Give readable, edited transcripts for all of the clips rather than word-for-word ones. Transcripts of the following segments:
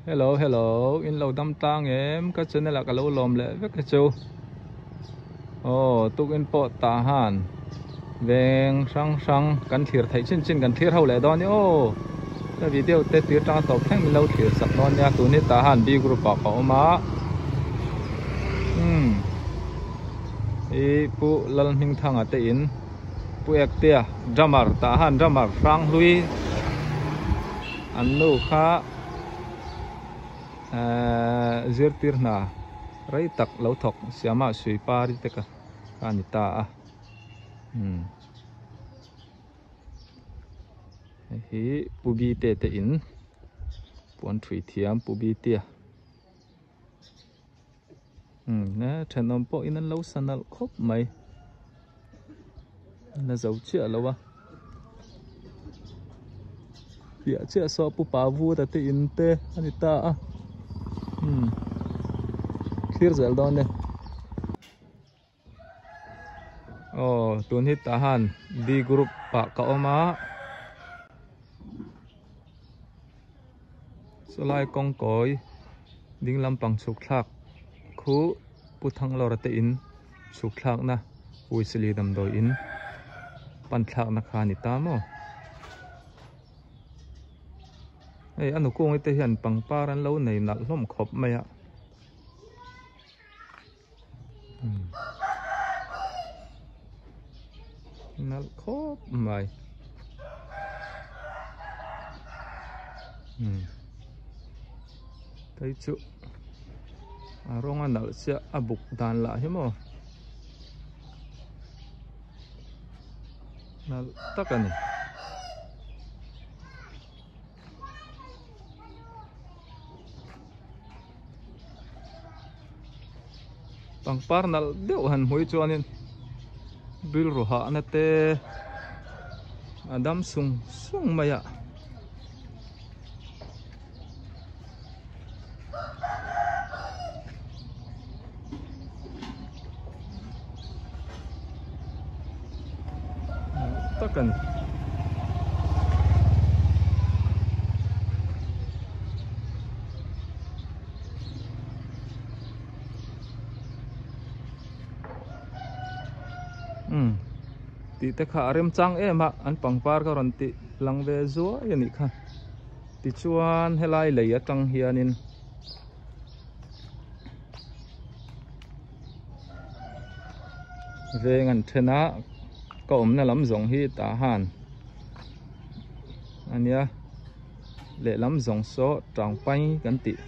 Hello hello in lo dam tlang em ka channel ah ka lo lawm leh vek hi chu aw tukin pawh tah han veng hrang hrang kan thlir theih chin chin kan thlir ho leh dawn a ni aw ka video te tir tang a tawp thleng min lo thlir sak dawn nia tun hi tah han B group ah ka awm a umm i pu Lalhmingthanga te in Pu Ektea drummer tah han drummer hrang hlui an nu kha ehh zirtir hna rei tak lo thawk siamah sui pari te ka a ni ta a umm hei hi Pu Bite te in puan thui thiam Pu Bitea. Umm he thenawm pawh in an lo sa nalh khawp mai la zo chiah lo a piah chiah saw pu pa vut a te in te a ni ta a umm thlir zel dawn e aw tun hi tah han B group ah ka awm a sawlai kawng kawi ding lampang chhuk thlak khu Pu Thanglawra te in chhuk thlak na Uisili damdawi in pan thlak na kha a ni ta maw hei a nukung te hian pangpar an lo nei nalh hlawm khawp mai a. Nalh khawp mai hei chu a rawng a nalh chiah a buk dan lah hi maw nalh tak a ni. Pangpar nalh deuh han hmui chuanin rilru hahna te a dam sung sung mai a. Tak a ni. Umm tih te kha a remchang em a an pangpar ka rawn tih lang ve zuai a nih kha tichuan helai lei atang hianin Veng an then a ka awmna lam zawng hi tah han ania lehlam zawng saw tangpai kan tih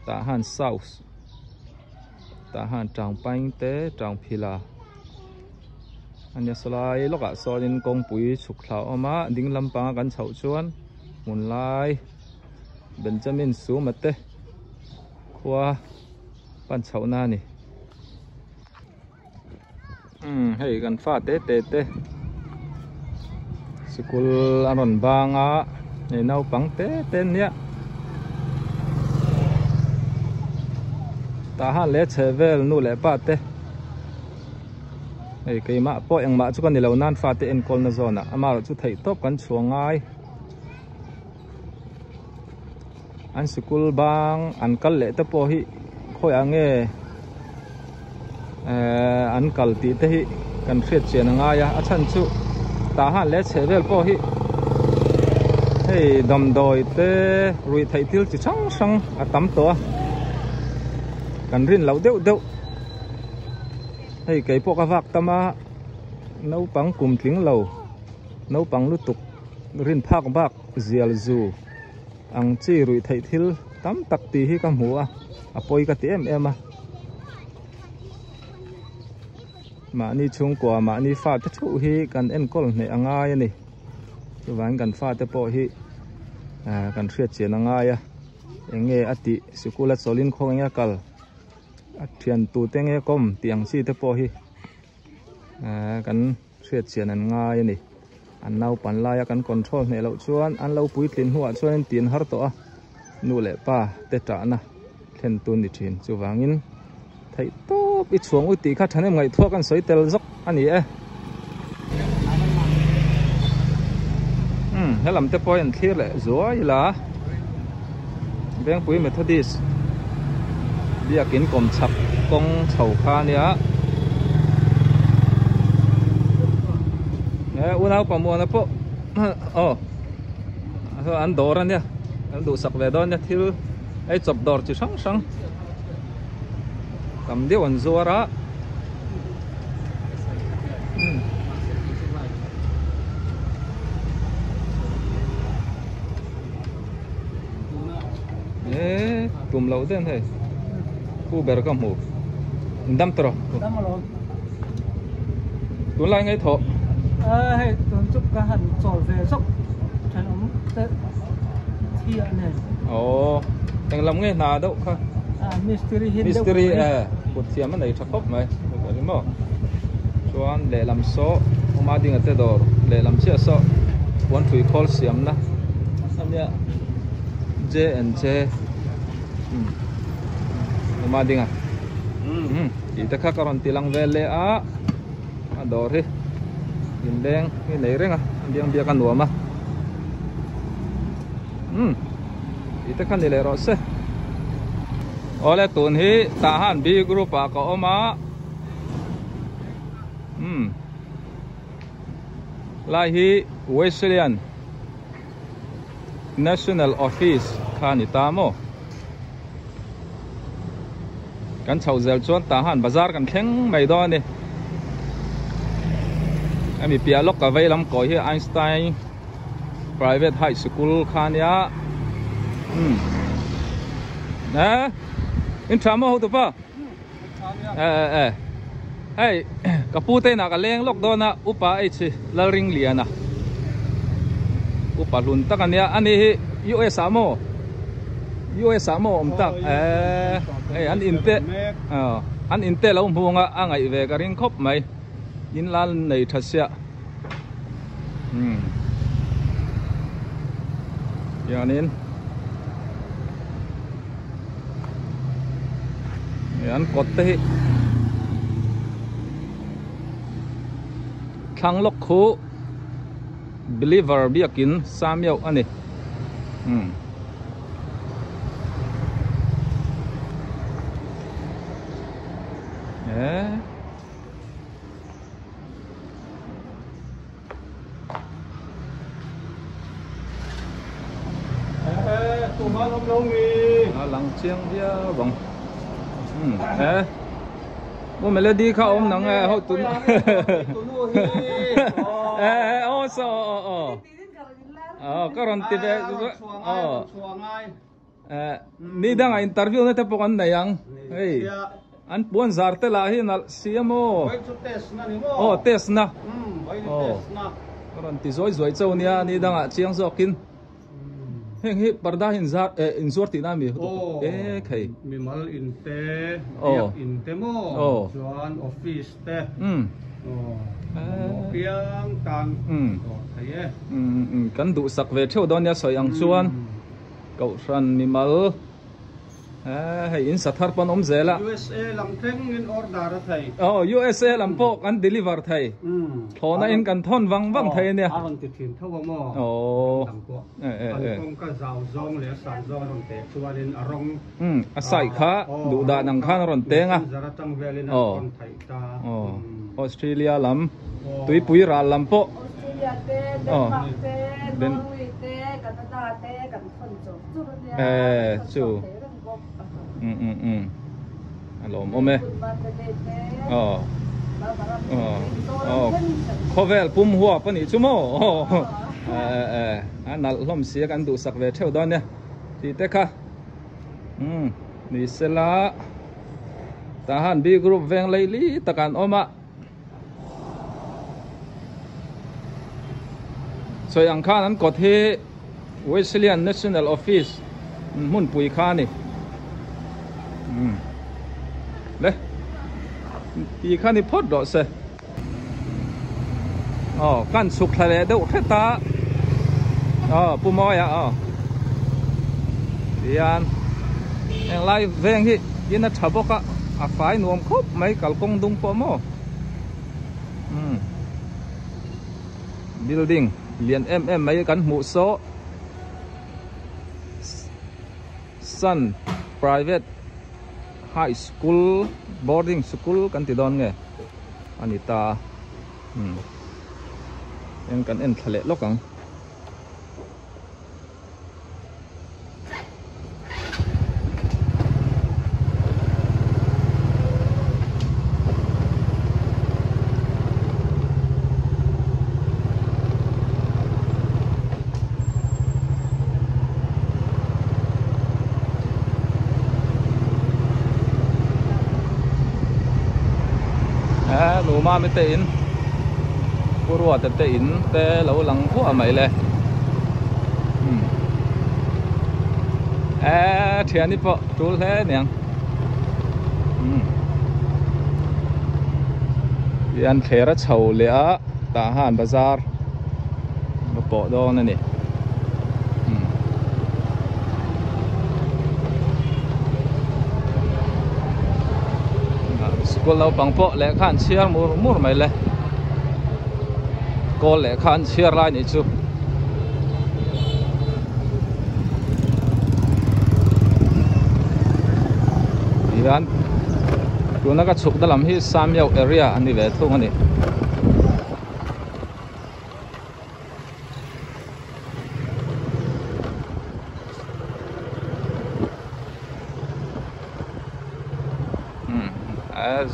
tah han south tah han tangpai te tangphila ania sawlai lawkah sawnin kawngpui chhuk thla a awm a ding lampanga kan chhoh chuan hmun lai Benjamin Suma te khua pan chhoh na a ni umm hei kan fa te te te sikul a rawn bang a hei naupang te te an nia tah han leh chheh vel nu leh pa te hei keimah pawh engmah chu ka ni lo nan fate enkawl na zawn ah amaherawhchu theih tawp kan chhuah ngai. An sikul bang an kal leh te pawh hi khawiah nge ehh an kal tih te hi kan hriat chian a ngai a a chhan chu tah han leh chheh vel pawh hi hei damdawi te ruih theih thil chi hrang hrang a tam tawh a kan rin loh deuh deuh hei keipawh ka vak tam a naupang kum tling lo naupang lutuk. Rin phak bak zial zu ang chi ruih theih thil tam tak tih hi ka hmu a, a pawi ka ti em em a. Mahni chhungkua mahni fate theuh hi kan enkawl hneh a ngai a ni. Chuvangin kan fate pawh hi kan hriat chian a ngai a, eng nge a tih sikul a chawlhin khaw eng nge a kal, a thian tute nge kawm tih ang chi te pawh hi kan. Hriat chian an ngai a ni. An naupan laia kan control hneh loh chuan an lo puitlin hnuah chuan an tin har tawh a, nu leh pa te tahna thlen tun ni thin. Chuvangin theih tawp i chhuang u tih kha thahnem ngaihtuah kan sawi tel zawk a ni e. Umm helam te pawh hi an thlir leh zuai ila. Vengpui Methodist biakin kawmchhak kawng chho kha a nia e unau pamuana pawh aw an dawr a nia an duhsak ve dawn nia thil ei chawp dawr chi hrang hrang tam deuh an zuar a. Eee tum loh den hei pu ber ka hmu in dam tawh Dam alawm. Tunlai ngei thawh. Aa hei tun chu ka han chawl ve zawk thenawm te thi ah nen. Aww eng lam ngei hna deuh kha. Aa mistiri hin deuh. Mistiri e kut thiam a nei tha khawp mai ri maw. Chuan lehlam saw awma dinga te dawr lehlam chiah saw puan hrui khawl siamna ania J and J umm awma dinga umm tih te kha ka rawn ti lang vel leh a a dawr hi inleng hi nei reng a a biang biak a nuam a umm tih te kha ni leh rawh se awle tun hi tah han B group ah ka awm a. Umm lai hi Wesleyan National Office kha a ni ta maw kan chhoh zel chuan tah han bazar kan thleng mai dawn a ni hemi piah lawk ka vei lam kawi hi Einstein Private High School kha a nia umm eh in tha maw hotupa. Hei ka pu te inah ka leng lawk dawn a upa H Lalringliana upa hlun tak a nia ani hi US ah maw US ah maw awm tak eh hei an in te an in te lo hmung a a ngaih ve ka ring khawp mai in la nei tha sia umm hianin an kawt te hi thlang lawk khu believer biakin Samuel a ni umm. A lang chiang viau ang he u melody kha awm nang e ho tun e aw so aw aw aw ka rawn ti ve aw Ni dangah interview na te pawh kan nei ang. Hei an puan zar te lah hi nalh si a maw. Aw test na. Aw ka rawn ti zawi zawi chauh nia ni dangah chiang zawkin. Heng hi parda hi inzar eh inzuar tihna a mi e khei. Mimal in te biak in te maw chuan office te aw piang tan dawr thei e. Kan duhsak ve theuh dawn nia sawi ang chuan. Kohhran mimal hei in sa thar pawn awm zel a. USA lam thleng in order a thei. Aw USA lam pawh kan deliver thei. Thlawhna in kan thawn vang vang thei a nia. A rawn ti thin tho a maw. Aw. Dang pawh. Kan kawngka zau zawng leh a san zawng a rawn teh chuanin a rawng. A side kha duh dan ang khan a rawn teng a. Messenger atang velin a rawn theih ta. Aw. Australia lam tuipui ral lam pawh. Australia te, Denmark te, Norway te, Canada te kan thawn chawp chur a nia. Eh chu. Um um um. A lawm awm e. Aw. Aw. Aw. Khawvel pum huap a nih chu maw. Eh eh. A nalh hlawm sia kan duhsak ve theuh dawn nia. Tih te kha. Um ni sela. Tah han B group veng leili tak an awm a. Sawi ang khan an kawt hi Wesleyan National Office hmunpui kha a ni. Umm le ti kha ni phawt rawh se. Aw kan chhuk thla leh deuh hret a. Aw Pu Mawia aw. Tihian heng lai veng hi in a tha bawk a a fai nuam khawp mai kalkawng dung pawh maw umm building lian em em mai kan hmuh saw. Sun Private High School Boarding School kan ti dawn nge a ni ta a umm eng kan en thla leh lawk ang. Numa mi te in Puruata te in te lo lang huah mai le e thiani pawh tul hle niang hian thler a chho leh a tah han bazar va pawh dawn a ni school naupang pawh lehkha an chhiar mur mur mai le kawl lehkha an chhiar lai nih chu. Hian tuna ka chhuk na lam hi Samyau area a ni ve thung a ni.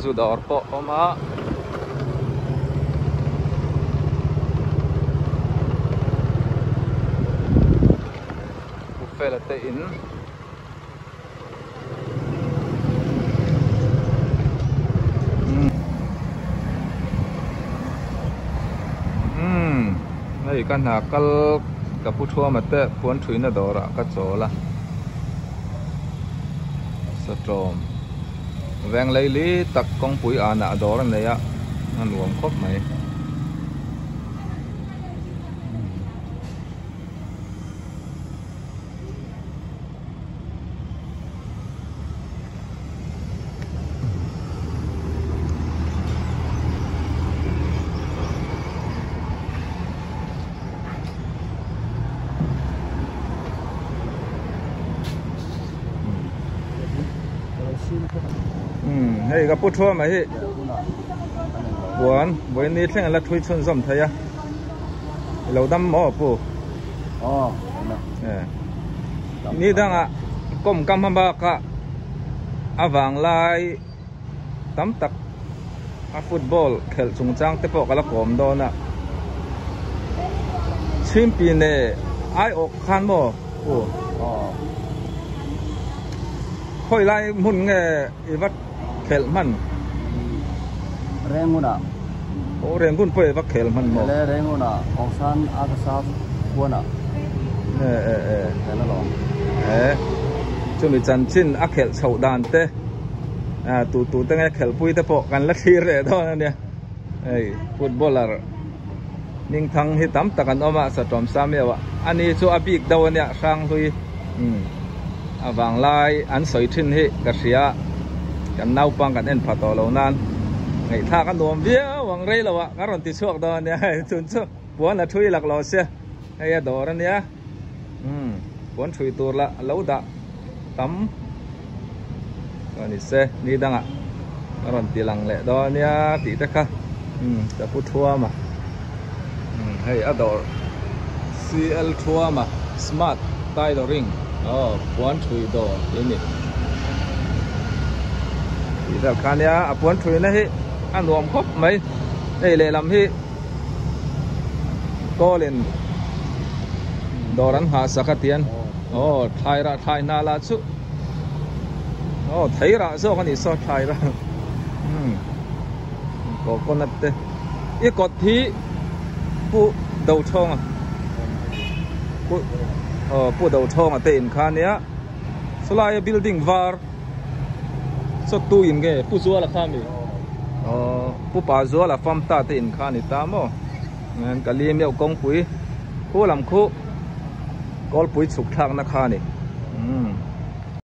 Zu dawr pawh a awm a. Fela te in umm hei ka hna kal ka pu thuama te puan thuina dawrah ka chawl a satawm veng leili tak kawngpui anah dawr a nei a a nuam khawp mai. Hei ka pu thua mai hi puan vawiin thleng a la thui chhunzawm thei a i lo dam maw pu. Ni dangah kawm ka hma bakah a vang lai tam tak a football khelh chungchang te pawh ka la kawm dawn a chhimpi ne ai awk khan maw u khawi lai hmun nge i va khelh hman Rengunah aw Rengun pawh i va khel hman maw le Rengunah Aung a ka sa khuanah e e e khel alawm e chumi chanchin a khelh chhoh dan te a tu tu te nge khelhpui te pawh kan la thlir leh dawn ania hei footballer Ningthang hi tam tak an awm a Satawm Sameu ah ani chu a bik deuh ania Hranghlui umm a vanglai an sawi thin hi ka hria kan naupang kan en pha tawh lo nan ngaihthlak a nuam viau ang rei lo ah ka rawn ti chhuak dawn ania hei chun chu puan a thui lak lo sia hei a dawr ania umm puan thui tur lah a lo dah tam chuan ni se ni dangah a rawn ti lang leh dawn ania tih te kha umm ka pu thuama umm hei a dawr CL thuama smart tailoring aw puan thui dawr tih a ni tih vel kha ania a puan thui na hi a nuam khawp mai hei lehlam hi kawlin dawr an nghah sak a tian aw thlai rah thlai hna lah chu aw thei rah zawk a nih saw thlai rah umm coconut te i kawt hi pu do thawnga pu aw pu do thawnga te in kha ania chulai a building var saw tu in nge pu zuala kha ami aw pu pa zuala fam ta te in kha a ni ta maw ka li meuh kawngpui khu lam khu kawlpui chhuk thlakna kha a ni umm.